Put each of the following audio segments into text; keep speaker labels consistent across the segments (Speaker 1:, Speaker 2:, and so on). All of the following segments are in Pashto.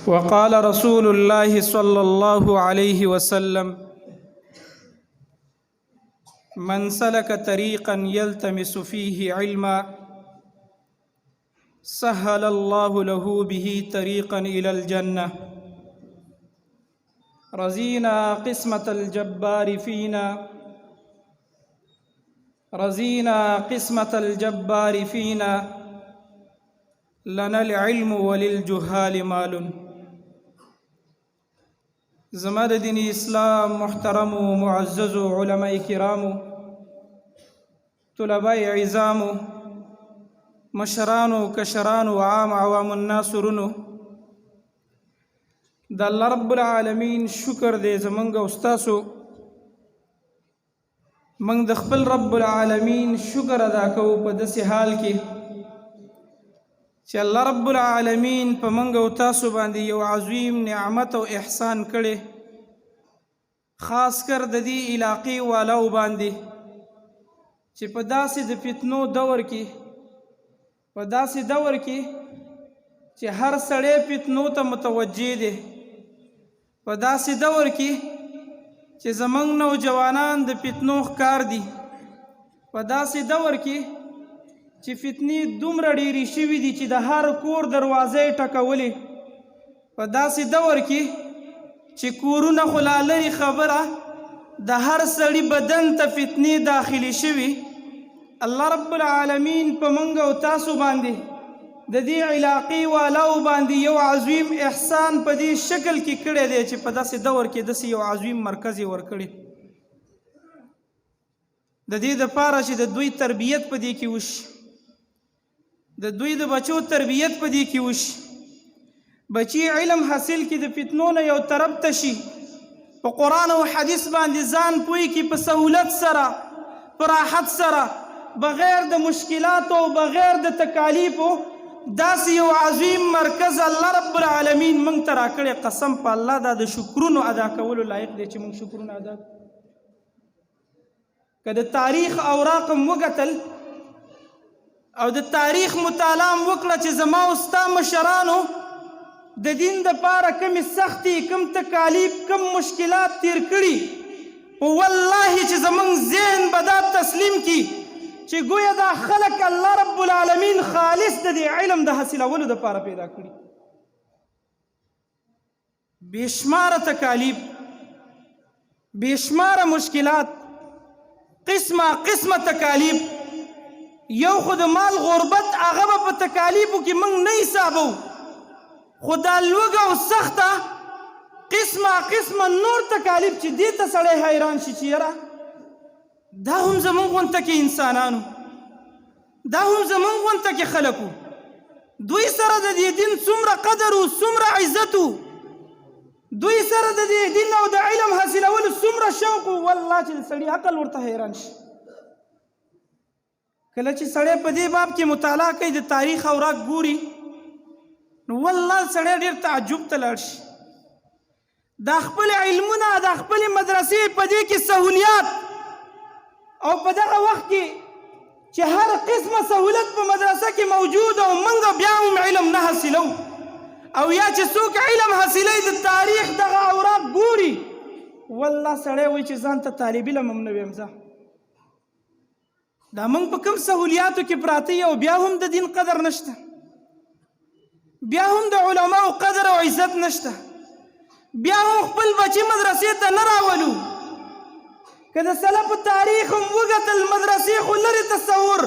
Speaker 1: وقال رسول الله صلى الله عليه وسلم من سلك طريقا يلتمس فيه علما سهل الله له به طريقا الى الجنه رزينا قسمه الجبار فينا رزينا قسمه الجبار فينا لنا العلم وللجهال مال. زما د دین اسلام محترمو معززو علماء کرامو، طلباء عظامو، مشرانو، کشرانو، عام عوام الناس، ورونو، د الله رب العالمین شکر دی زمونږ او ستاسو. موږ د خپل رب العالمین شکر ادا کوو په داسې حال کې چې الله رب العالمین په موږ او تاسو باندې یو عظیم نعمت او احسان کړی، خاص کر د دې علاقې والاو باندې چې په داسې د فتنو دور کې، په داسې دور کې چې هر سړی فتنو ته متوجه دی، په داسې دور کې چې زمونږ نوجوانان د فتنو ښکار دي، په داسې دور کې چې فتنې دومره ډېرې شوي دي چې د هر کور دروازه یې ټکولې، په داسې دور کې چې کورونه خو لا لرې خبره، د هر سړي بدن ته فتنې داخلي شوي، الله رب العالمین په مونږ او تاسو باندې، د دې علاقې والاو باندې یو عظیم احسان په دې شکل کې کړی دی چې په داسې دور کې داسې یو عظیم مرکز یې ورکړی، د دې دپاره چې د دوی تربیت په دې کې وشي، د دوی د بچو تربیت په دې کې وشي، بچي علم حاصل کړي، د فتنو نه یو طرف ته شي، په قرآن او حدیث باندې ځان پوه کړي، په سهولت سره، په راحت سره، بغیر د مشکلاتو او بغیر د تکالیفو. داسې یو عظیم مرکز الله رب العالمین موږ ته راکړی. قسم په الله، دا د شکرونو ادا کولو لایق دی چې موږ شکرونه ادا کړو. که د تاریخ اوراق هم وکتل او د تاریخ مطالعه هم وکړه چې زما او ستا مشرانو د دین د پاره کومې سختې، کوم تکالیف، کوم مشکلات تیر کړي، په والله چې زمونږ ذهن به دا تسلیم کی چې ګویا دا خلک الله رب العالمین خالص د دې علم د حاصلولو دپاره پیدا کړي. بېشماره تکالیف، بېشماره مشکلات، قسمه قسمه تکالیف. یو خو د مال غربت، هغه به په تکالیفو کې موږ نه حسابو، خو دا لوږه او سخته، قسمه قسمه نور تکالیف چې دې ته سړی حیران شي چې یاره دا هم زمونږ غونته کې انسانانو، دا هم زمونږ غونته کې خلکو، دوی سره د دې دین څومره قدر او څومره عزت، دوی سره د دې دین او د علم حاصلولو څومره شوق، والله چې د سړي عقل ورته حیران شي. کله چې سړی په دې باب کې مطالعه کوي، د تاریخ اوراق ګوري، نو والله سړی ډېر تعجب ته لاړ شي. دا خپل علمونه، دا خپل مدرسې، په دې کې سهولیات، او په دغه وخت کې چې هر قسمه سهولت په مدرسه کې موجود او موږ بیا هم علم نه حاصلو، او یا چې څوک علم حاصلوي، د تاریخ دغه اوراق ګوري، والله سړی وایي چې ځان ته طالب علم هم نه ویم زه. دا موږ په کوم سهولیاتو کې پراته یو، بیا هم د دین قدر نشته، بیا هم د علماو قدر او عزت نشته، بیا هم خپل بچی مدرسې ته نه راولو. که د سلف تاریخ هم وکتل، مدرسې خو لرې تصور،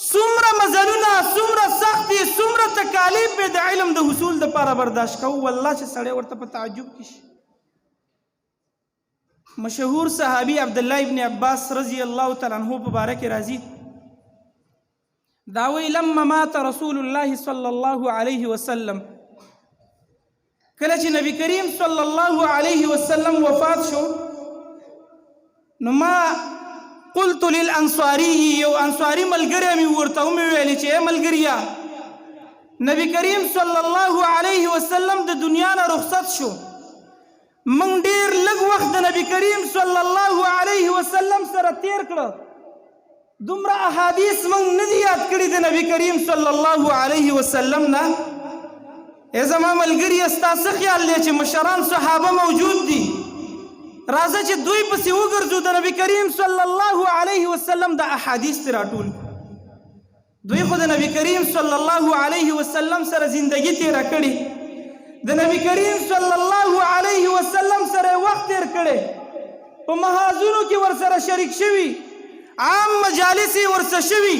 Speaker 1: څومره مزلونه، څومره سختي، څومره تکالیف به د علم د حصول دپاره برداشت کوو، والله چې سړی ورته په تعجب کې شي. مشهور صحابي عبد الله ابن عباس رضی الله تعالی عنہ په باره کې راځي، دا وی: لما مات رسول الله صلی الله علیه وسلم، کله چې نبی کریم صلی الله علیه وسلم وفات شو، نو ما قلت للانصاری، یو انصاری ملګری مې ورته ومې ویل چې ای ملګریا، نبی کریم صلی الله علیه وسلم د دنیا نه رخصت شو، موږ ډیر لږ وخت د نبی کریم صلی الله علیه وسلم سره تیر کړ، دومره احادیث موږ نه دي یاد کړي د نبی کریم صلی الله علیه وسلم نه. ای زما ملګریه، ستا څه خیال دی چې مشران صحابه موجود دي، راځه چې دوی پسې وګرځو، د نبی کریم صلی الله علیه وسلم د احادیث ترې راټول کړو. دوی خو د نبی کریم صلی الله علیه وسلم سره زندگی تیره کړې، د نبی کریم صلی الله علیه وسلم سره وخت تیر کړی، په محاذونو کې ورسره شریک شوي، عام مجالس یې ورسره شوي،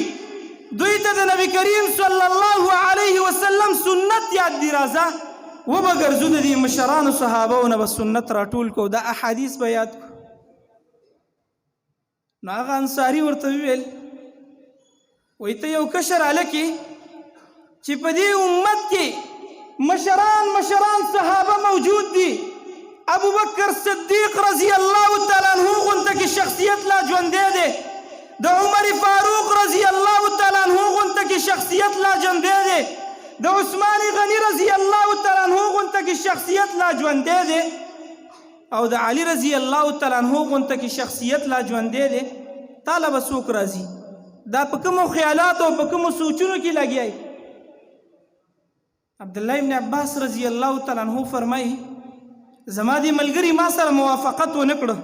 Speaker 1: دوی ته د نبی کریم صلی الله علیه وسلم سنت یاد دي. راځه وبه ګرځو، د دې مشرانو صحابو نه به سنت راټول کړو، دا احادیث به یاد کړو. نو هغه انصاري ورته وویل، وایي ته یو کشر هلک یې چې په دې امت کې مشران مشران صحابه موجود دي، ابو بکر صدیق رضی الله تعالی عنہ غونته کې شخصیت لا ژوندی دی، د عمر فاروق رضی الله تعالی عنہ غونته کې شخصیت لا ژوندی دی، د عثمان غنی رضی الله تعالی عنہ غونته کې شخصیت لا ژوندی دی، او د علی رضی الله تعالی عنہ غونته کې شخصیت لا ژوندی دی، تاله به څوک راځي؟ دا په کومو خیالاتو او په کومو سوچونو کې لګیا؟ عبد الله ابن عباس رضی الله تعالی عنہ فرمایي، زما دې ملګري ما سره موافقت ونه کړه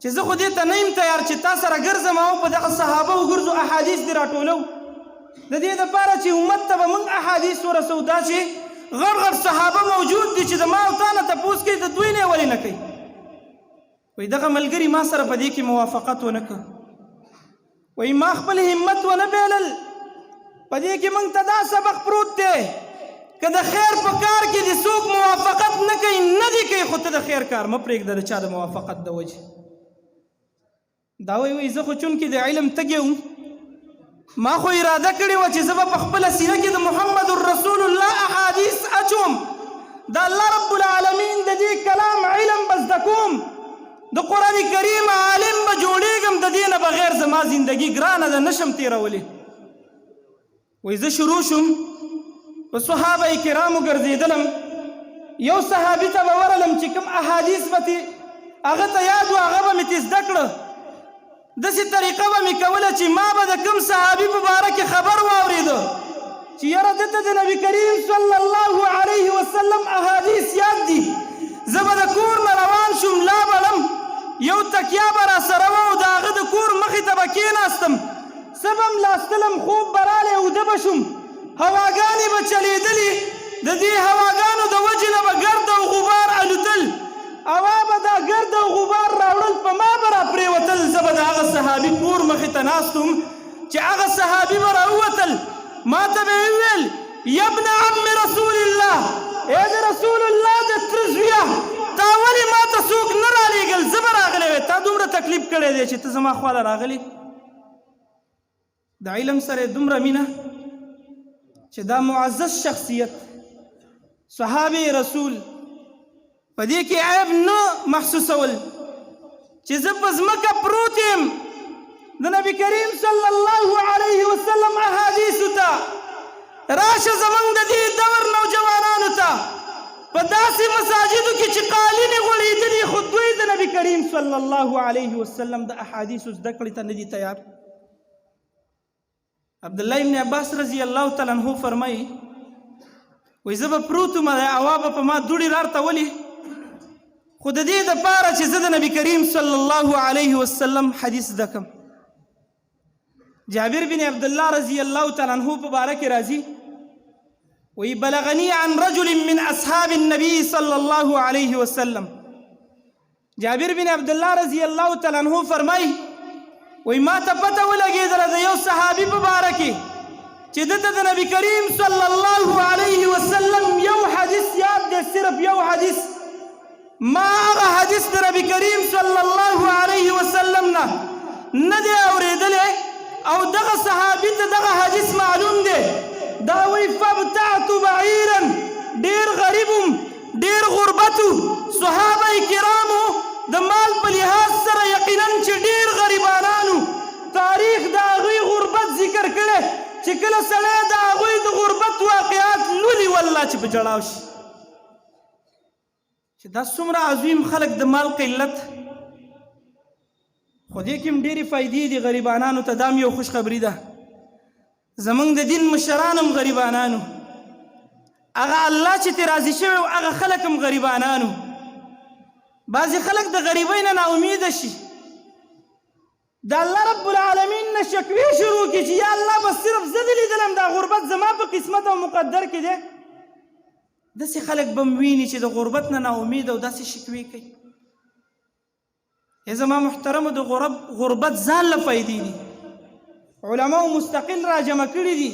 Speaker 1: چې زه خو دې ته نه یم تیار چې تا سره ګرځم او په دغه صحابه وګرځو، احادیث دې راټولو، د دې دپاره چې امت ته به موږ احادیث ورسو. دا چې غټ غټ صحابه موجود دي چې د ما او تا نه تپوس کوي، د دوی نه یې ولې نه کوي؟ وایي دغه ملګري ما سره په دې کې موافقت ونه کړ. وایي ما خپل همت ونه بېلل. په دې کې موږ ته دا سبق پروت دی، که د خیر په کار کې دې څوک موافقت نه کوي، نه دې کوي، خو ته د خیر کار مه پرېږده د چا د موافقت د وجې. دا وایي، وایي زه خو چونکې د علم تږی وم، ما خو اراده کړې وه چې زه به په خپله سینه کې د محمد رسول الله احادیث اچوم، د الله رب العالمین د دې کلام علم به زده کوم، د قرآن کریم عالم به جوړېږم، د دې نه بغیر زما زندگی ګرانه ده، نشم تېرولی. وایي زه شروع شوم، په صحابه کرامو ګرځېدلم، یو صحابي ته به ورلم چې کوم احادیث به تې هغه ته یاد و، هغه به مې ترې زده کړه. داسې طریقه به مې کوله چې ما به د کوم صحابي په باره کې خبر واورېده چې یاره ده ته د نبی کریم صلی الله علیه وسلم احادیث یاد دي، زه به د کور نه روان شوم، لا به ړم، یو تکیا به راسره وه او د هغه د کور مخې ته به کېناستم، څه به هم لاستلم، خوب به رالی، اوده به شوم، هواګانې به چلېدلې، د دې هواګانو د وجې نه به ګرد او غبار الوتل، هوا به دا ګرد او غبار راوړل، په ما به راپرېوتل. زه به د هغه صحابي کور مخې ته ناست وم، چې هغه صحابي به راووتل، ما ته به یې وویل، یا ابن عم رسول الله، ای د رسول الله د تره زویه، تا ولې ما ته څوک نه رالېږل؟ زه به راغلی وی، تا دومره تکلیف کړی دی چې ته زما خواله راغلی. د علم سره دومره مینه چې دا معزز شخصیت صحابه رسول په دې کې عیب نه محسوسول چې زه په ځمکه پروت یم، د نبی کریم صلی الله علیه وسلم احادیثو ته راشه. زمونږ د دې دور نوجوانانو ته په داسې مساجدو کې چې قالینې غوړېدلي، خو دوی د نبی کریم صلی الله علیه وسلم د احادیثو زده کړې ته نه دي تیار. عبد الله ابن عباس رضی الله تعالی عنہ فرمایي، وایي زه به پروت وم، د هوا به په ما دوړې رارتولې، خو د دې دپاره چې زه د نبی کریم صلی الله علیه وسلم حدیث زده کړم. جابر بن عبد الله رضی الله تعالی عنہ په باره کې راځي، وی بلغني عن رجل من اصحاب النبي صلی الله علیه وسلم. جابر بن عبد الله رضی الله تعالی عنہ فرمای، وی ما ته پته ولګېدله د یو صحابي په باره کې چې ده ته د نبی کریم صلی الله علیه وسلم یو حدیث یاد دی، صرف یو حدیث. ما هغه حدیث د نبی کریم صلی الله علیه وسلم نه نه دی اورېدلی او دغه صحابي ته دغه حدیث معلوم دی. دا وی فابتعت بعیرا، ډیر غریب وم، ډیر غربت، صحابه کرامو د مال په لحاظ سره یقینا چې ډیر غریبانانو، تاریخ د هغوی غربت ذکر کړی چې کله سړی د هغوی د غربت واقعات لولي، والله چې په ژړا شي چې دا څومره عظیم خلک د مال قلت. خو دې کې هم ډېرې فایدې دي غریبانانو ته. دا هم یو خوشخبري ده، زمونږ د دین مشران هم غریبانانو. هغه الله چې ترې راضي شوی و هغه خلک هم غریبانان وو. بعضې خلک د غریبۍ نه ناامیده شي، د الله رب العالمین نه شکوې شروع کړي چې یا الله بس صرف زه دې لیدلم، دا غربت زما په قسمت او مقدر کې دی. داسې خلک به هم ویني چې د غربت نه ناامیده او داسې شکوې کوي. ای زما محترمو، د غربت ځان له فایدې دي، علماو مستقل را جمع کړي دي.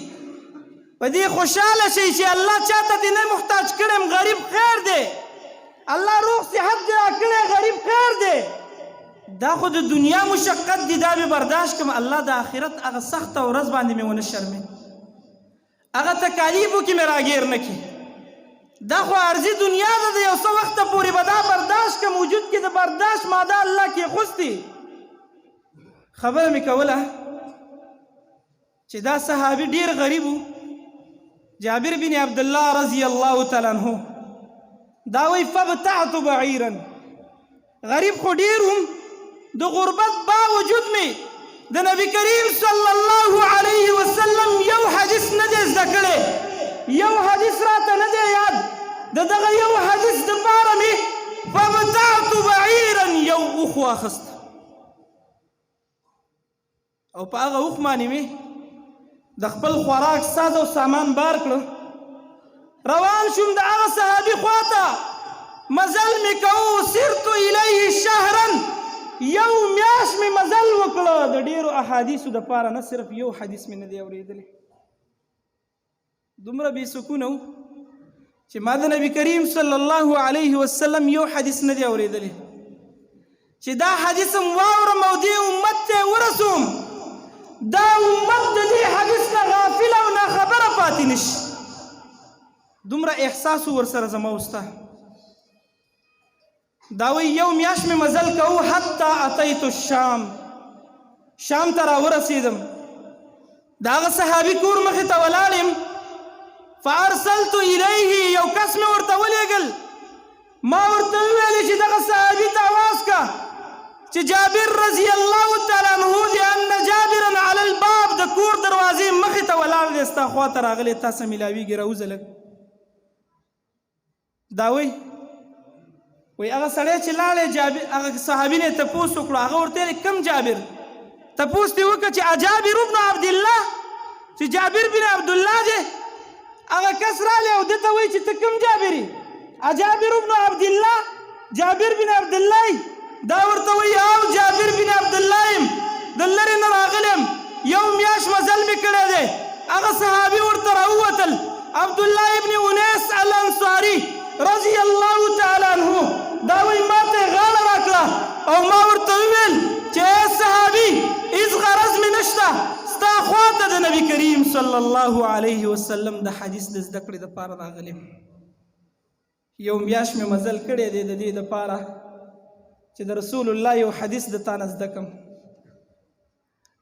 Speaker 1: په دې خوشاله شئ چې الله چاته دې نه محتاج کړم، غریب خیر دی، الله روغ صحت دې راکړی، غریب خیر دی. دا خو د دنیا مشقت دی، دا به برداشت کړم، الله د آخرت هغه سخته ورځ باندې مې ونه شرمې، هغه تکالیفو کې مې راګیر نه کړي. دا خو عارضي دنیا ده، د یو څه وخته پورې به دا برداشت کړم، وجود کې د برداشت ماده الله کېښوستې. خبره مې کوله چې دا صحابي ډیر غریب و، جابر بن عبد الله رضی الله تعالی عنہ. دا وی فابتعت بعیرا، غریب خو ډیر وم، د غربت باوجود می د نبی کریم صلی الله علیه وسلم یو حدیث نه دی زده کړی، یو حدیث راته نه دی یاد. د دغه یو حدیث دپاره می فابتعت بعیرا یو اوښ واخیست او په هغه اوښ باندې مې د خپل خوراک ساز او سامان بار کړ، روان شوم د هغه صحابي خواته، مزل مې کوو. سرت الیه شهرا، یو میاشت مې مزل وکړه، د ډیرو احادیثو دپاره نه، صرف یو حدیث مې نه دی اورېدلی. دومره بې سکونه و چې ما د نبی کریم صلی الله علیه وسلم یو حدیث نه دی اورېدلی چې دا حدیث هم واورم او دې امت ته ورسوم، دا امت د دې حدیث نه غافل او ناخبره پاتې نشي. دومره احساس ورسره زما وستا. دا وایي یو میاشت مې مزل کوو، حتی اتیت الشام، شام ته راورسېدم، د هغه صحابي کور مخې ته ولاړ یم. فارسلت الیه، یو کس مې ورته ولېږل، ما ورته وویل چې دغه صحابي ته اواز کا چې جابر رضی الله تعالی عنه دی، ان جابرا علی الباب، د کور دروازې مخې ته ولاړ دی، ستا خواته راغلی، تا سره میلاویږي، راوځه لږ. دا وای وای هغه سړی چې لاړی جابر، هغه صحابي نه تپوس وکړو، هغه ورته ویل کوم جابر؟ تپوس دې وکړه چې اجابر ابن عبدالله، چې جابر بن عبدالله دی. هغه کس رالی او ده ته وایي چې ته کوم جابر یې؟ اجابر ابن عبدالله، جابر بن عبدالله. دا ورته وایي او جابر بن عبدالله یم، د لرې نه راغلی یم، یو میاشت مزل مې کړی دی. هغه صحابي ورته راووتل، عبدالله ابن انیس الانصاري رضی الله تعالی عنه. دا وایي ما ته یې غاړه راکړه او ما ورته وویل چې ای صحابي، هیڅ غرض مې نشته، ستا خواته د نبی کریم صلی الله علیه وسلم د حدیث د زده کړې دپاره راغلی یم. یو میاشت مې مزل کړی دی د دې دپاره چې د رسول الله یو حدیث د تا نه زده کړم،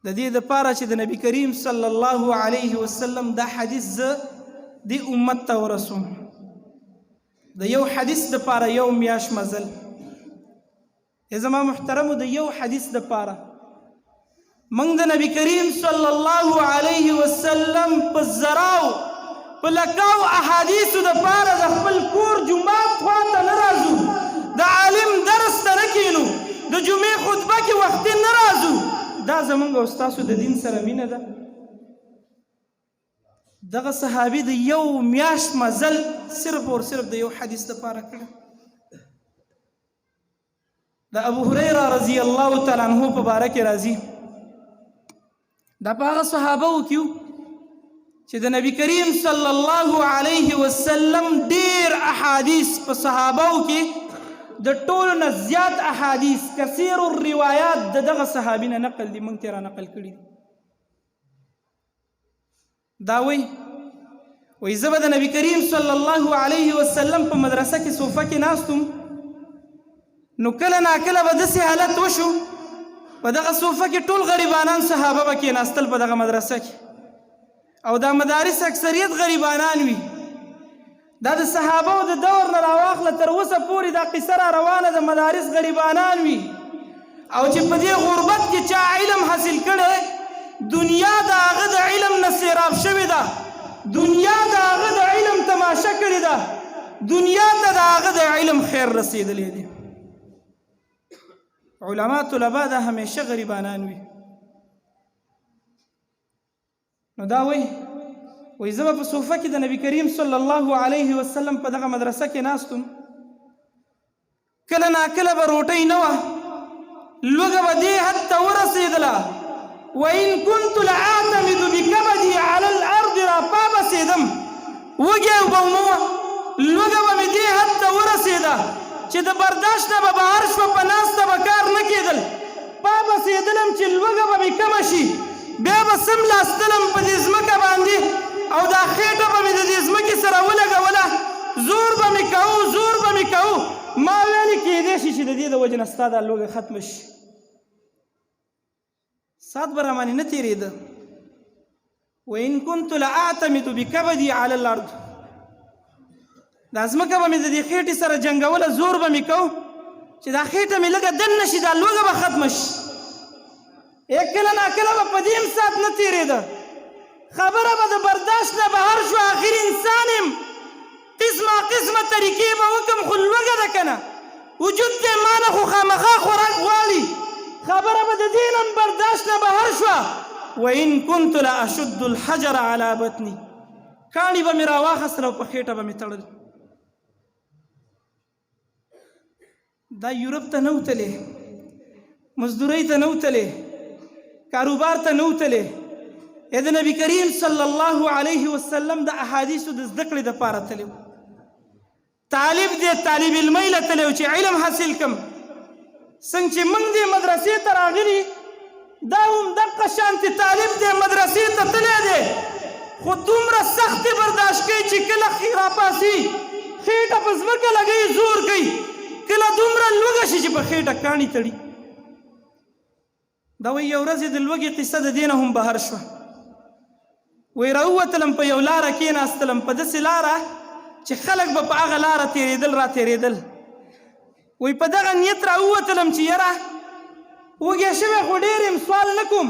Speaker 1: د دې دپاره چې د نبی کریم صلی الله علیه وسلم دا حدیث زه دې امت ته ورسوم. د یو حدیث دپاره یو میاشت مزل. ای زما محترمو، د یو حدیث د پاره موږ د نبی کریم صلی الله علیه وسلم په زراو په لکاو احادیثو د پاره د خپل کور جومات خواته نه راځو، د عالم درس ته نه کینو، د جمعې خطبه کې وختي نه راځو. دا زمونږ او ستاسو د دین سره مینه ده؟ دغه صحابي د یو میاشت مزل صرف او صرف د یو حدیث لپاره کړی. د ابو هريره رضی الله تعالی عنہ په باره کې راځي، دا په هغه صحابه وو کې چې د نبی کریم صلی الله علیه وسلم ډیر احادیث، په صحابه کې د ټولو نه زیات احادیث، کثیر الروایات د دغه صحابي نه نقل دي، مونږ ته را نقل کړي دي. دا وایي وایي زه به د نبی کریم صلی الله علیه وسلم په مدرسه کې صوفه کې ناست وم، نو کله ناکله به داسې حالت وشو، په دغه صوفه کې ټول غریبانان صحابه به کېناستل په دغه مدرسه کې، او دا مدارس اکثریت غریبانان وي. دا د صحابو د دور نه راواخله تر اوسه پورې دا قصه را روانه ده، مدارس غریبانان وي، او چې په دې غربت کې چا علم حاصل کړی، دنیا د هغه د علم نه سیراب شوې ده، دنیا د هغه د علم تماشه کړې. ده، دنیا ته د هغه د علم خیر رسېدلی دی. علما طلبا دا همیشه غریبانان وي. نو دا وایي، وایي زه به په صوفه کې د نبی کریم صلی الله علیه وسلم په دغه مدرسه کې ناستم، کله ناکله به روټۍ نه وه، لوږه به دې حد ته ورسېدله، وإن كنت لأعتمد بكبدي على الأرض، را پابسېدم، وږی به وم، لوږه به مې دې حد ته ورسېده چې د برداشت نه به بهر شوه، په ناسته به کار نه کېدل، پابسېدلم چې لوږه به مې کمه شي، بیا به سملاستلم په دې ځمکه باندې او دا خېټه به مې د دې ځمکې سره ولګوله، زور به مې کوو، زور به مې کوو. ما ویلې کېدای شي چې د دې د وجې نه ستا دا لوږه ختمه شي. ساعت به راباندې نه تېرېده. وإن كنت لأعتمد بكبدي على الأرض، دا ځمکه به مې د دې خېټې سره جنګوله، زور به مې کوو چې دا خېټه مې لږه دننه شي، دا لوږه به ختمه شي. کله ناکله به په دې هم ساعت نه تېرېده، خبره به د برداشت نه بهر شوه. اخر انسان یم، قسمه قسمه طریقې به وکم، خو لوږه ده که نه، وجود دی، ما نه خو خامخا خوراک غواړي. خبره به د دې نه هم برداشت نه بهر شوه. وإن كنت لأشد الحجر على بطني، کاڼي به مې راواخیستل او په خېټه به مې تړل. دا یورپ ته نه وتلې، مزدورۍ ته نه وتلې، کاروبار ته نه وتلې، د نبی کریم صلی الله علیه وسلم د احادیثو د زده کړې دپاره تللی. طالب دی، طالب علمۍ له تللی چې علم حاصل کم. څنګه چې موږ دې مدرسې ته راغلي، دا هم دقه شانتې طالب دی، مدرسې ته تللی دی، خو دومره سختې برداشت کوي چې کله راپاسي خېټه په ځمکه لګوي، زور کوي، کله دومره لوږه شي چې په خېټه کاڼي تړي. دا وایي یو ورځ یې د لوږې قصه د دې نه هم بهر شوه. وایي راووتلم، په یو لاره کېناستلم، په داسې لاره چې خلک به په هغه لاره تېرېدل را تېرېدل. وایي په دغه نیت راووتلم چې یاره وږی شوی خو ډېر یم، سوال نه کوم،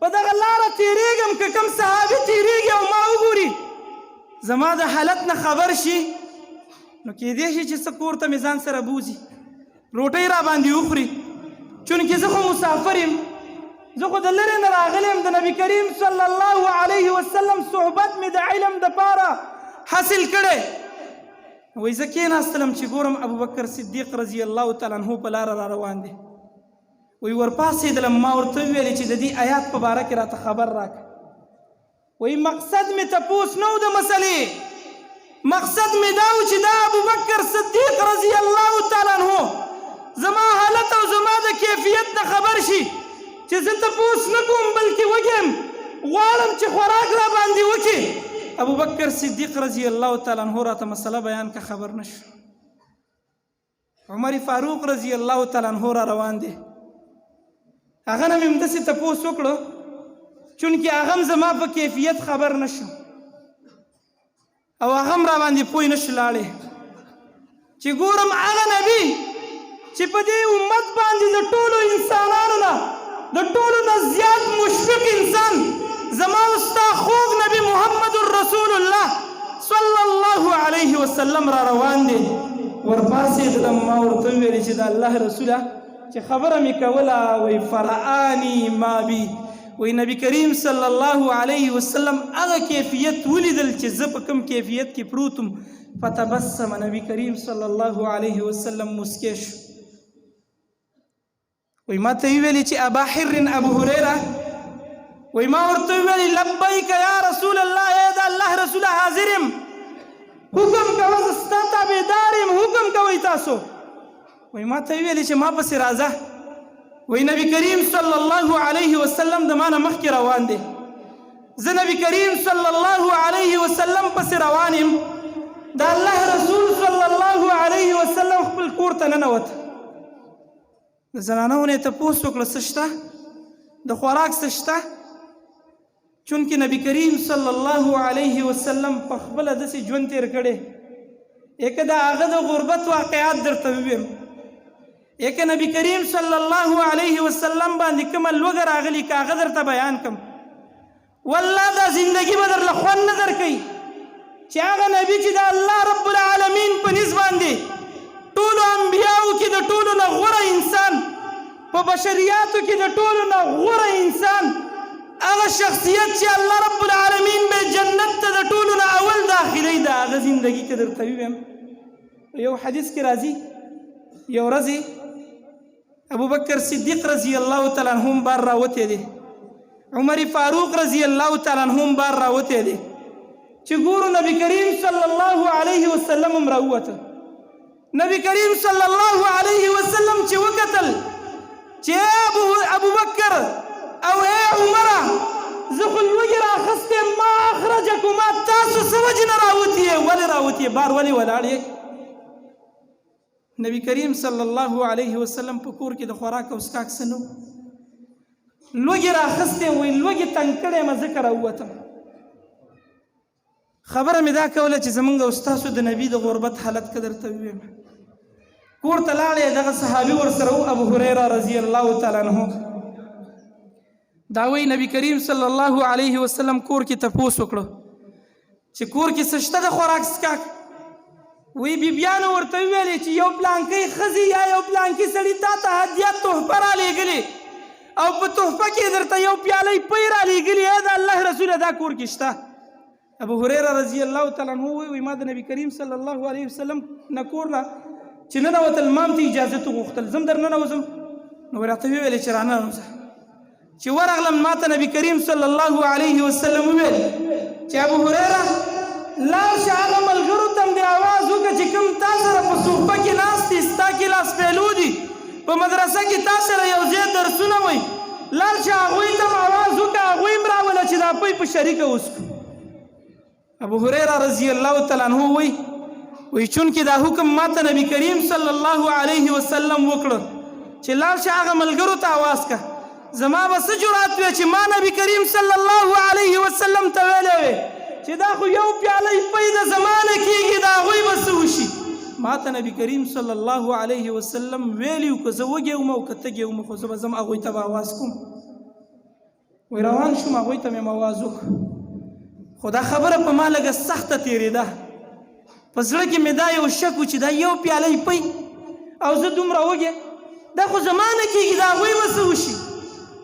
Speaker 1: په دغه لاره تېرېږم، که کوم صحابي تېرېږي او ما وګوري زما د حالت نه خبر شي، نو کېدای شي چې څه کور ته مې ځان سره بوځي، روټۍ را باندې وخوري، چونکې زه خو مسافر یم، زه خو د لرې نه راغلی یم، د نبی کریم صلی الله علیه وسلم صحبت مې د علم دپاره حاصل کړی. وایي زه کېناستلم چې ګورم ابوبکر صدیق رضی الله تعالی عنه په لاره را روان دی. وایي ورپاڅېدلم، ما ورته وویلې چې د دې آیات په باره کې راته خبر راکړه. وایي مقصد مې تپوس نه و د مسئلې، مقصد مې دا و چې دا ابوبکر صدیق رضی الله تعالی عنه زما حالت او زما د کیفیت نه خبر شي چې زه تپوس نه کوم بلکې وږی یم، غواړم چې خوراک را باندې وکړي. ابوبکر صدیق رضی الله تعالی عنه راته مسله بیان که خبر نه شو. عمر فاروق رضی الله تعالی عنه را روان دی، هغه نه مې همداسې تپوس وکړو، چونکې هغه هم زما په کیفیت خبر نه شو او هغه هم را باندې پوه نه شو. لاړې چې ګورم هغه نبی چې په دې امت باندې د ټولو انسانانو نه د ټولو نه زیات مشفق انسان، زما او ستا خوږ نبی محمد رسول الله صلی الله علیه وسلم را روان دی. ورپاڅېدلم، ما ورته وویلې چې د الله رسوله، چې خبره مې کوله، وایي فرآني ما بي، وایي نبی کریم صلی الله علیه وسلم هغه کیفیت ولیدل چې زه په کوم کیفیت کې پروت وم. فتبسم، نبی کریم صلی الله علیه وسلم موسکی شو. وایي ما ته یې ویلې چې ابا حر، ابو هریره. وایي ما ورته وویلې لبیک یا رسول الله، ای د الله رسوله حاضر یم، حکم کوه، زه ستا تابعدار یم، حکم کوئ تاسو. وایي ما ته یې ویلې چې ما پسې راځه. وایي نبی کریم صلی الله علیه وسلم د ما نه مخکې روان دی، زه نبی کریم صلی الله علیه وسلم پسې روان یم. د الله رسول صلی الله علیه وسلم خپل کور ته ننوت، د زنانو نه یې تپوس وکړه څه شته، د خوراک څه شته، چونکې نبی کریم صلی الله علیه وسلم په خپله داسې ژوند تېر کړی. که د هغه د غربت واقعات درته وویم، که نبی کریم صلی الله علیه وسلم باندې کومه لوږه راغلي که هغه درته بیان کم، والله دا زندگی به درله خوند نه درکوي. چې هغه نبی چې د الله رب العالمین په نس باندې ټولو انبیاو کې د ټولو نه غوره انسان، په بشریاتو کې د ټولو نه غوره انسان، هغه شخصیت چې الله رب العالمین به جنت ته د ټولو نه اول داخلي، د هغه زندگی کې درته ویم. یو حدیث کې راځي، یو ورځ ابو بکر صدیق رضی الله تعالی عنہ بار راوته دی، عمر فاروق رضی الله تعالی عنہ بار راوته دی، چې ګورو نبی کریم صلی الله علیه وسلم هم راووته. نبی کریم صلی الله علیه وسلم چې وکتل چې ابو بکر او ای عمر، زه خو لوږې راخستې، ما اخرجکما، تاسو څه وجې نه راوتي یې؟ ولې راوتي یې؟ بار ولې ولاړ یې؟ نبی کریم صلی الله علیه وسلم په کور کې د خوراک او څښاک څه نه، لوږې راخستې، وایي لوږې تنګ کړی یم، ځکه راووتم. خبره مې دا کوله چې زمونږ او ستاسو د نبی د غربت حالت که درته ووایم. کور ته لاړی، دغه صحابي ورسره و، ابو هریره رضی الله تعالی عنه. دا وایي نبی کریم صلی الله علیه وسلم کور کې تپوس وکړو چې کور کې څه شته د خوراک څښاک. وی بیبیانو ورته وویلې چې یو پلانکی ښځې یا یو پلانکي سړي تا ته هدیه تحفه رالیږلې او په تحفه کې درته یو پیالی پی رالیږلي، ای د الله رسوله، دا کور کې شته؟ ابو هریره رضی الله تعالی عنه وی ما د نبی کریم صلی الله علیه وسلم نه کور نه چې ننوتل، مام ته اجازه وغوښتل، زم در ننوځم؟ نو راته ویلې چې راننوځه. چې ورغلم، ماته نبی کریم صلی الله علیه وسلم وویل چې ابو هریره، لاړ شه، هغه ملګرو ته هم دې اواز وکړه چې کوم تا سره په صوفه کې ناست دي، ستا کې لاس پیلو دي، په مدرسه کې تا سره یو ځای درسونه وایي، لاړ شه هغوی ته هم اواز وکړه، هغوی هم راوله چې دا پی په شریکه وڅکو. ابو هريره رضی الله تعالی عنہ وی وی چونکه دا حکم ماته نبی کریم صلی الله علیه وسلم وکړ چې لاړ شه هغه ملګرو ته اواز کا، زما به څه جرأت وی چې ما نبی کریم صلی الله علیه وسلم ته ویلی وی چې دا خو یو پیاله پی د زمانه کېږي، د هغوی به څه وشي؟ ما ته نبی کریم صلی الله علیه وسلم ویلی که زه وږی وم او که تږی وم، خو زه به ځم هغوی ته به اواز کوم. وای روان شوم، هغوی ته مې اواز وکړ، خو دا خبره په ما لږه سخته تېرېده. په زړه کې مې دا یو شک و چې دا یو پیاله پی او زه دومره وږی، دا خو زما نه کېږي، د هغوی به څه وشي؟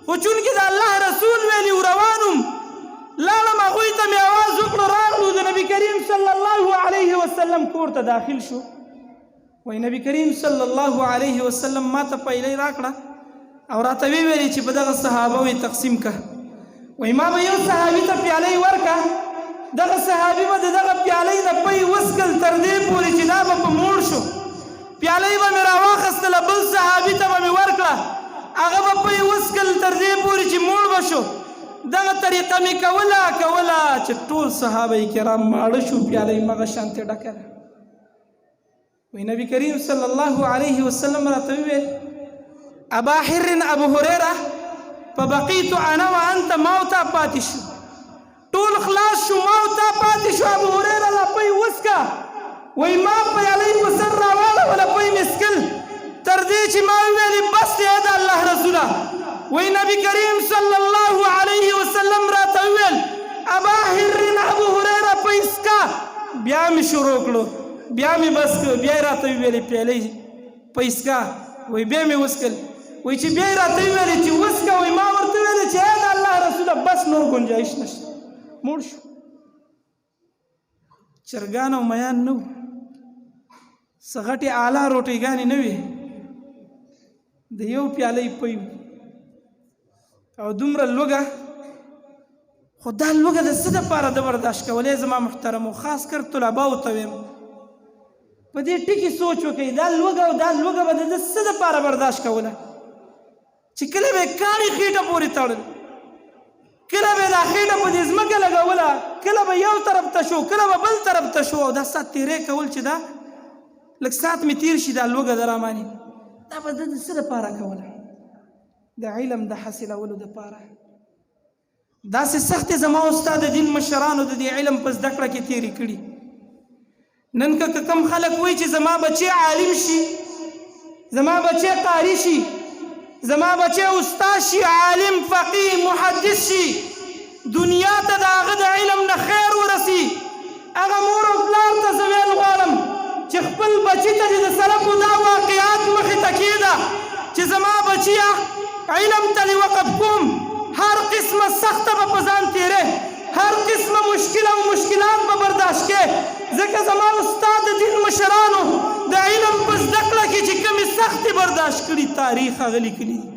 Speaker 1: خو چونکې د الله رسول ویلي و، روان وم، لاړم، هغوی ته مې اواز وکړو، راغلو، د نبی کریم صلی الله علیه وسلم کور ته داخل شو. وای نبی کریم صلی الله علیه وسلم ما ته پیلی راکړه او راته وی ویلې چې په دغه صحابه وی تقسیم که. وای ما به یو صحابي ته پیالی ورکه، دغه صحابي به دغه پیالی نه پی وسکل تر دې پورې چې دا به په موړ شو. پیالی به مې راواخستله، بل صحابي ته به مې ورکړه، هغه به پی وسکل تر دې پورې چې موړ به شو. دغه طریقه مې کوله کوله چې ټول صحابه کرام ماړه شو، پیالی مغه شانتې ډکه ده. وی نبی کریم صلی الله علیه وسلم راته وویل ابا حر ابو هریره، فبقیت انا وانت، ما او تا پاتې شو، ټول خلاص شو، ما او تا پاتې شو، ابو هریره لا پی وسکه. وی ما پیالۍ په سر راواړوله، پی مې څکل تر دې چې ما وویلې بس دی د الله رسوله. وی نبی کریم صلی الله علیه وسلم راته وویل ابا حر ابو هریره پی څکه. بیا مې شروع کړو، بیا مې بس کړ، بیا یې راته وویلې پیالۍ پیسکا. وایي بیا مې وڅکل. وایي چې بیا یې راته وویلې چې وڅکه، وایي ما ورته وویلې چې ای د الله رسوله، بس نور ګنجایش نشته. موړ شو. چرګان او میان نه وو، څه غټې اعلی روټۍګانې نه وې، د یو پیالۍ پی او دومره لوږه. خو دا لوږه د څه دپاره د برداشت کولې؟ زما محترمو، خاص کر طلباو ته ویم، په دې ټکي سوچ وکړئ، دا لوږه او دا لوږه به د ده څه دپاره برداشت کوله چې کله به یې کاڼي خېټه پورې تړل، کله به دا خېټه په دې ځمکه لګوله، کله به یو طرف ته شو، کله به بل طرف ته شو، او دا ساعت تېری کول چې دا لږ ساعت مې تېر شي، دا لوږه ده رامانې، دا به ده د څه دپاره کوله؟ د علم د حاصلولو دپاره. داسې سختې زما او ستا د دین مشرانو د دې علم په زده کړه کې تېرې کړي. نن که کوم خلک وایي چې زما بچی عالم شي، زما بچی قاري شي، زما بچی استاد شي، عالم، فقیه، محدث شي، دنیا ته د هغه د علم نه خیر ورسي، هغه مور او پلار ته زه ویل غواړم چې خپل بچي ته دې د سلفو دا واقعات مخې ته کېده چې زما بچیه علم ته دې وقف کوم، هر قسمه سخته به په ځان تېرې، هر قسمه مشکل او مشکلات به برداشت کې، ځکه زما او ستا د دین مشرانو د علم په زده کړه کې چې کومې سختې برداشت کړي، تاریخ هغه لیکلي دي.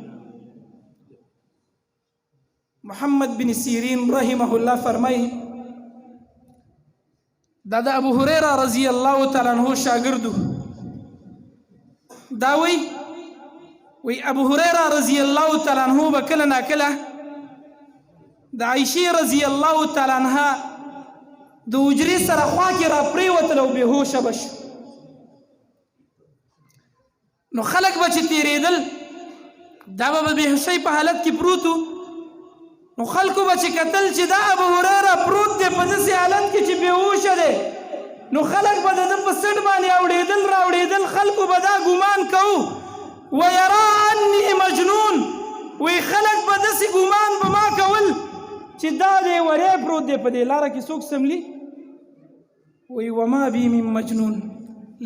Speaker 1: محمد بن سیرین رحمه الله فرمایي، دا د ابو هريره رضی الله تعالی عنہ شاګردو، دا وی وی ابو هريره رضی الله تعالی عنہ به کله ناکله د عائشې رضی الله تعالی عنها د حجرې سره خوا کې را پریوتل او بېهوشه به شو. نو خلک به چې تېرېدل، دا به بېهوشۍ په حالت کې پروت، نو خلکو به چې کتل چې دا ابو هریره پروت دی په داسې حالت کې چې بېهوشه دی، نو خلک به د ده په څټ باندې اوړېدل راوړېدل. خلکو به دا ګمان کوو، ویرا انی مجنون، وی خلک به داسې ګمان به ما کول چې دا دی وری پروت دی، په دې لاره کې څوک سملی. وی وما بی من مجنون،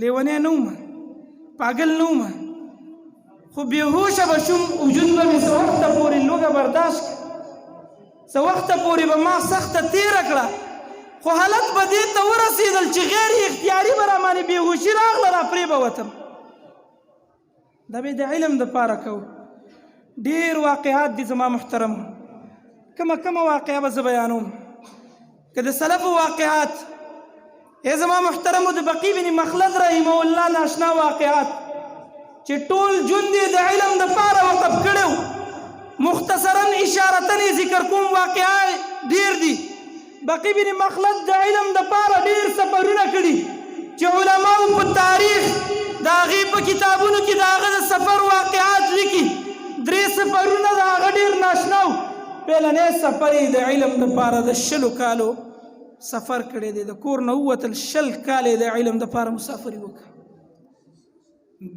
Speaker 1: لیونی نه وم، پاګل نه وم، خو بېهوشه به شوم، وجود به مې څه وخته پورې لوږه برداشت، څه وخته پورې به ما سخته تېره کړه، خو حالت به دې ته ورسېدل چې غیر اختیاري به راباندې بېهوشي راغله، را پرې به وتم. دا به د علم د پاره کو. ډیر واقعات دي زما محترم، کما کما واقعه به زه بیانوم که د سلف واقعات. ای زما محترم، د بقی بن مخلد رحمه الله ناشنا واقعات چې ټول ژوند یې د علم د پاره وقف کړو، مختصرا اشارتا ذکر کوم، واقعات ډیر دي. بقی بن مخلد د علم د پاره ډیر سفرونه کړي چې علماو په تاریخ د هغې په کتابونو کې د هغه د سفر واقعات لیکي. درې سفرونه د هغه ډیر ناشنا وو. پیلنی سفر یې د علم د پاره د 20 کالو سفر کړی دی. د کور نه ووتل، 20 کاله یې د علم د پاره مسافري وکړه.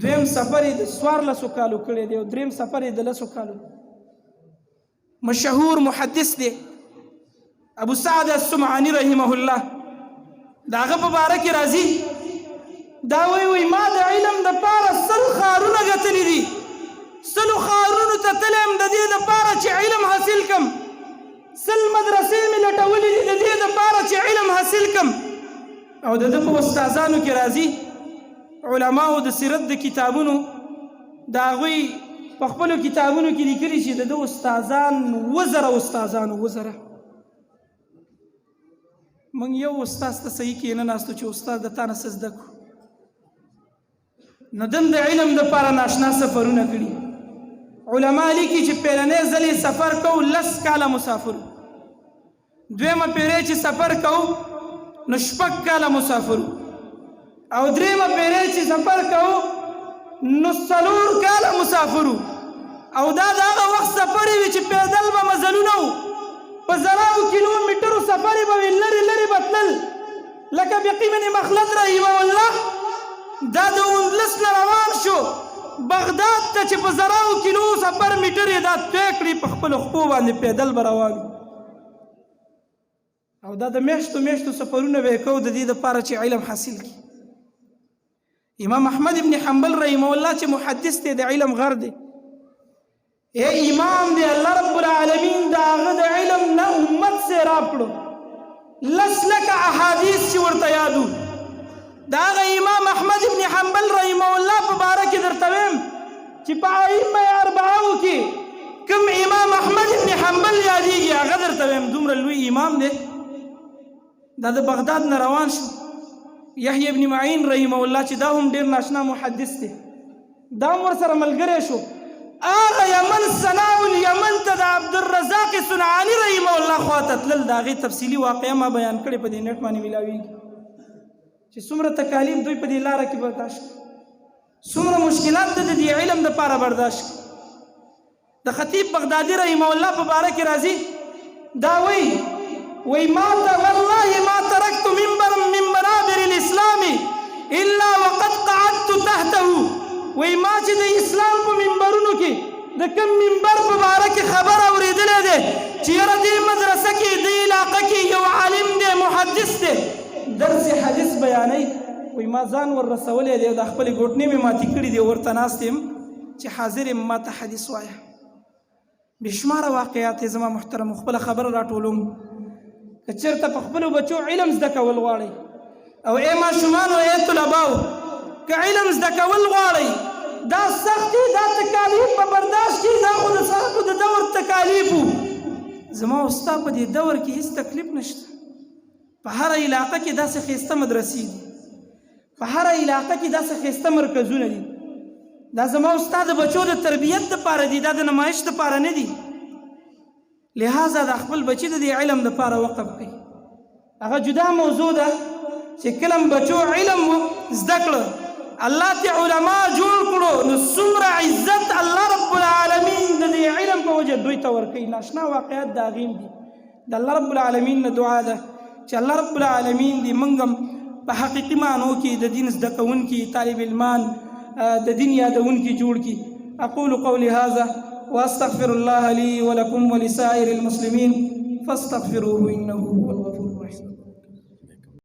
Speaker 1: دویم سفر یې د 14 کالو کړی دی او دریم سفر یې د 10 کالو. مشهور محدث دی ابو سعد السمعاني رحمه الله، د هغه په باره کې راځي، دا وی وی ما د علم د پاره 100 ښارونه ګتلي دي، 100 ښارونو ته تللی یم د دې دپاره چې علم حاصل کم، 100 مدرسې مې لټولې دي د دې دپاره چې علم حاصل کم. او د ده په استادانو کې راځي، علماو د سیرت د کتابونو د هغوی په خپلو کتابونو کې لیکلي چې د ده استادان 7000 استادان، 7000. موږ یو استاد ته صحیح کې نه ناستو چې استاد د تا نه څه زده کړو. نو دم د علم دپاره ناشنا سفرونه کړي. علما لیکي چې پیلنی ځل یې سفر کو 10 کاله مسافر، دویمه پیرې چې سفر کو نو 6 کاله مسافر، او درېیمه پیرې چې سفر کو نو 4 کاله مسافر. او دا د هغه وخت سفر وي چې پیدل به مزلونه وو، په زراو کیلو میټرو سفر به وي، لرې لرې به تلل. لکه بقي بن مخلد رحمه الله دا د اندلس نه روان شو بغداد ته چې په زراو کیلو سفر میټر یې دا طی کړي، په خپلو خپو باندې پیدل به روان، او دا د میاشتو میاشتو سفرونه به یې کو د دې دپاره چې علم حاصل کړي. امام احمد ابن حنبل رحمه الله چې محدث دی، د علم غر دی، ای امام دی، الله رب العالمین د هغه د علم نه امت سیراب کړو، لس لکه احادیث چې ورته یادو. د هغه امام احمد ابن حنبل رحمه الله په باره کې درته وایم چې په ائمه اربعو کې کوم امام احمد ابن حنبل یادېږي، هغه درته وایم، دومره لوی امام دی. دا د بغداد نه روان شو، یحیی ابن معین رحمه الله چې دا هم ډېر ناشنا محدث دی، دا هم ورسره ملګری شو. هغه یمن صناع الیمن ته د عبدالرزاق صنعاني رحمه الله خواته تلل. د هغې تفصیلي واقعه ما بیان کړې، په دې نېټ باندې میلاویږي چې څومره تکالیف دوی په دې لاره کې برداشت، څومره مشکلات د دې علم دپاره برداشت. د خطیب بغدادي رحمه الله په باره کې راځي، دا وی وی ما ته والله ما ترکت منبرا من منابر الاسلام الا وقد قعدت تحته. وی ما چې د اسلام په منبرونو کې د کوم منبر په باره کې خبر اورېدلی دی چې یاره دې مدرسه کې، دې علاقه کې یو عالم دی، محدث دی، درس حدیث بیانوي، وایي ما ځان ور رسولی دی او دا خپلې ګوټنې مې ماتې کړي دي، ورته ناست یم چې حاضر یم، ما ته حدیث وایه. بېشماره واقعات زما محترم. خپله خبره راټولوم، که چېرته په خپلو بچو علم زده کول غواړئ، او ای ماشومانو، ای طلباو، که علم زده کول غواړئ، دا سختي دا تکالیف به برداشت کړي. دا خو د صحابو د دور تکالیف وو، زما او ستا په دې دور کې هیڅ تکلیف نشته. په هره علاقه کې داسې ښایسته مدرسې دي، په هره علاقه کې داسې ښایسته مرکزونه دي. دا زما او ستا د بچو د تربیت دپاره دي، دا د نمایش دپاره نه دي. لہذا د خپل بچی د دې علم دپاره وقف کړئ. هغه جدا موضوع ده چې کله بچو علم زده کړ، الله ته علما جوړ کړو، نو څومره عزت الله رب العالمین د دې علم په وجه دوی ته ورکوي. ناشنا واقعات د هغې دي. د الله رب العالمین نه دعا ده چې الله رب العالمین دې موږ هم په حقیقي معنو کې د دین زده کوونکي، طالب علمان، د دین یادونکي جوړ کړي. اقول قولي هذا واستغفر الله لي ولكم ولسائر المسلمين فاستغفروه انه هو الغفور الرحيم.